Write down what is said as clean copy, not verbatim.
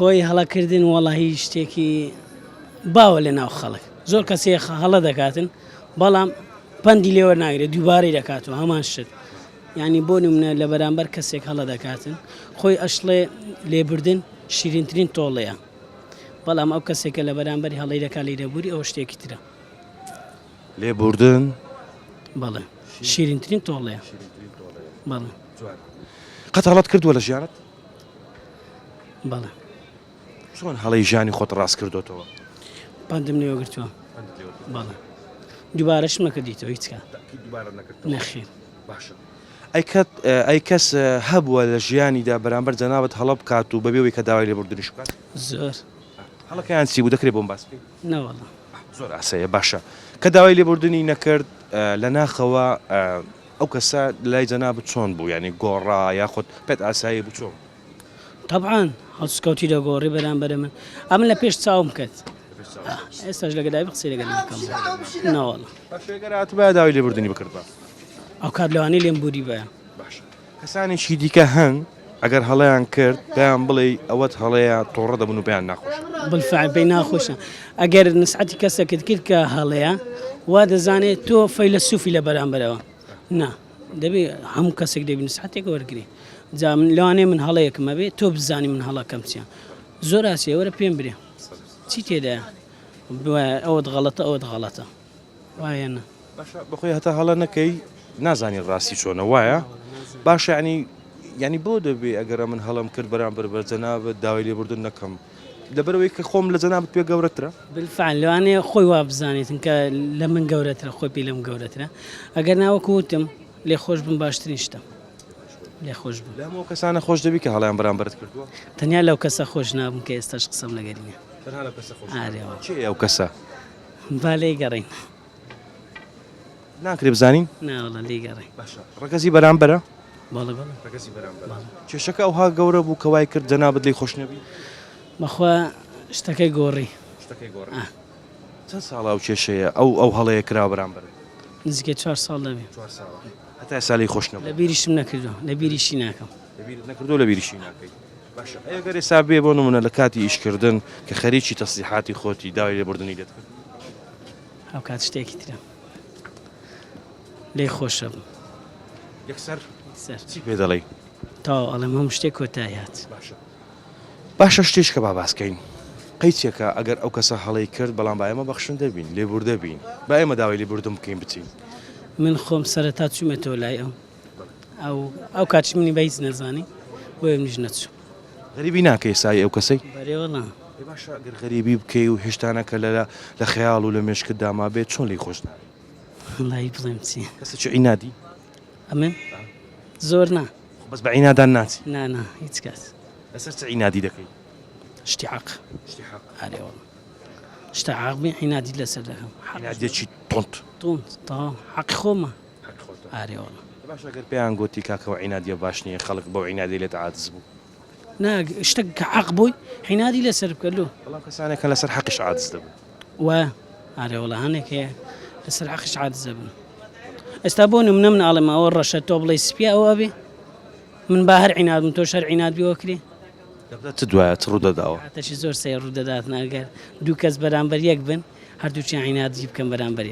خۆی هەڵە کردن وەڵاهی شتێکی باوە لە ناو خەڵک زۆر کەسێ هەڵە دەکاتن بەڵام پەندی لێوە ناگرێت دووبارەی دەکاتەوە هەمان شت ینی بۆ نمونە لە بەرامبەر کەسێک هەڵە دەکاتن خۆی ئەشڵێ لێبوردن شیرینترین تۆڵەیە بەڵام ئەو کەسێکە لە بەرامبەری هەڵی دەکات لی دەبوری ئەو شتێکی ترە لێبوردن بەڵێ شیرینترین تۆڵەیە بەڵێ قەت هەڵەت کردووە لە ژیانت بەڵێ. چۆن هەڵەی ژیانی خۆت ڕاست کردۆتەوە؟ پەندم لێ وەگرتووە. بەڵێ. دووبارەشم نەکردیتەوە هیچ کات. تەئکید دووبارەت نەکردەوە؟ نەخێر. باشە. ئەی کەت ئەی کەس هەبووە لە ژیانیدا بەرامبەر جەنابت هەڵە بکات و بەبێ ئەوەی کە داوای لێبوردنیش بکات؟ زۆر. هەڵەکەیان چی بوو دەکرێ بۆم باس بکەی؟ نەوەڵا. زۆر ئاساییە باشە. کە داوای لێبوردنی نەکرد لە ناخەوە ئەو کەسە لای جەنابت چۆن بوو یانی گۆڕا یاخود پێت ئاسایی بوو چۆن بوو؟ تەبعەن هەڵسوکەوتی دەگۆڕی بەرامبەر من ئەمن لە پێش چاوم کرد ئێستاش لەگە دایب قسەی لەگەل ناکەم نەوەڵا باشە گەر هاتبایە داوای لێبوردنی بکردبا ئەو کات لەوانەیە لێم بوری بایە. باشە کەسانێکی دیکە هەن ئەگەر هەڵەیان کرد پێیان بڵێی ئەوەت هەڵەیە تۆڕە دەبن و پێیان ناخۆشە. بالفعل پێی ناخۆشە ئەگەر نسحەتی کەسێکت کرد کە هەڵەیە وا دەزانێت تۆ فەیلەسوفی لە بەرامبەرەوە نا دەبێ هەموو کەسێک دەبی نسحەتێک وەرگری جا من لەوانەیە من هەڵەیەکم هەبێ تۆ بزانی من هەڵەکەم چیە زۆر ئاسیە وەرە پێم برێ چی تێدایە ئەوەت غەڵەتە ئەوەت غەڵەتە وایە نا. باشە بەخۆی هەتا هەڵە نەکەی نازانی ڕاستی چۆنە وایە باشە ینی ینی بۆ دەبێ ئەگەر من هەڵم کرد بەرامبەر بە جەنابت داوای لێبوردن نەکەم لەبەرەوەی کە خۆم لە جەنابت پێ گەورەترە بالفعل لەوانەیە خۆی وا بزانێتن کە لە من گەورەترە خۆی پێی لەم گەورەترە ئەگەر ناوەکو وتم لێ خۆش بم باشترین شتە لێ خۆش بم لە هەموو کەسانە خۆش دەبی کە هەڵیان بەرامبەرت کردووە تەنیا لەو کەسە خۆش نابم کە ئێستاش قسەم لەگەری نیە تەنها لەو کەسە خۆش ئارێ وەڵا. کێیە ئەو کەسە؟ با لێی گەڕێین. ناکرێ بزانین؟ نا وەڵا لێی گەڕێین. باشە ڕەگەزی بەرامبەرە؟ بەڵێ بەڵێ. ڕەگەزی بەرامبەرە. بەڵێ. کێشەکە ئەوها گەورە بوو کە وای کرد جەنابت لێی خۆش نەبی؟ بەخوا شتەکەی گۆڕی. شتەکەی گۆڕی. ئا. چەند ساڵە ئەو کێشەیە ئەو ئەو هەڵەیە کراوە بەرامبەرت؟ نزیکەی چوار ساڵ دەبێ. چوار ساڵە. هەتا ئێستا لێی خۆش نەبووی؟ لە بیریشم نەکردووە، لە بیریشی ناکەم. لە بیرت نەکردووە لە بیریشی ناکەی. باشە ئەی ئەگەر ئێستا بێ بۆ نمونە لە کاتی ئیشکردن کە خەریکی تەسلیحاتی خۆتی داوای لێبوردنی لێت کرد؟ ئەوکات شتێکی ترە لێی خۆشە بم. یەکسەر؟ یەکسەر. چی پێ دەڵێی؟ تەواو ئەڵێم هەموو شتێک کۆتایی هات. باشە باشە شتێک کە با باس کەین قەیچێکە ئەگەر ئەو کەسە هەڵەی کرد بەڵام با ئێمە بەخشندە بین لێبوردە بین با ئێمە داوای لێبوردن بکەین بچین. من خۆم سەرەتا چوومەتەوە لای ئەو ئەو ئەو کاتیش منی بە هیچ نەزانی بۆیە منیش نەچووم. غەریبی ناکەی سای ئەو کەسەی؟ بەرێ وەڵا. ئێ باشە ئەگەر غەریبی بکەی و هێشتانە کە لە لە خەیاڵ و لە مێشکتدا مابێت چۆن لێی خۆش نابی؟ وەڵایی بڵێم چی؟ کەسێکی عینادی؟ ئەمن؟ زۆر نا. خۆ بەس بە عینادان ناچی؟ نا نا هیچ کات. لەسەر چ عینادی دەکەی؟ شتی حەق. شتی حەق. ئەرێ وەڵا. شتە حەق بی عینادی لەسەر دەکەم. عینادیەکی توند. توند تەواو حەقی خۆمە. حەقی خۆتە. ئارێ وەڵا. باشە گەر پێیان گۆتی کاکە ئەو عینادیە باش نیە خەڵک بەو عینادیە لێت عاجز بوو. نا شتەک کە حەق بۆی عینادی لەسەر بکە لۆ. بەڵام کەسانێک هەن لەسەر حەقیش عاجز دەبن. وایە ئارێ وەڵا هەنێک هەیە لەسەر حەقیش عاجز دەبن. ئێستا بۆ نمونە من ئاڵێم ئەوە ڕەشە تۆ بڵێی سپیە ئەوە ئەبێ من با هەر عیناد بم تۆش هەر عیناد بی وەکرێ. دەبدا چ دوایە چ ڕوودەداوە؟ کاتەشی زۆر سەیر ڕوودەدات ئەگەر دوو کەس بەرامبەر یەک بن هەردووکیان عینادی بکەن بەرامبەر یەک.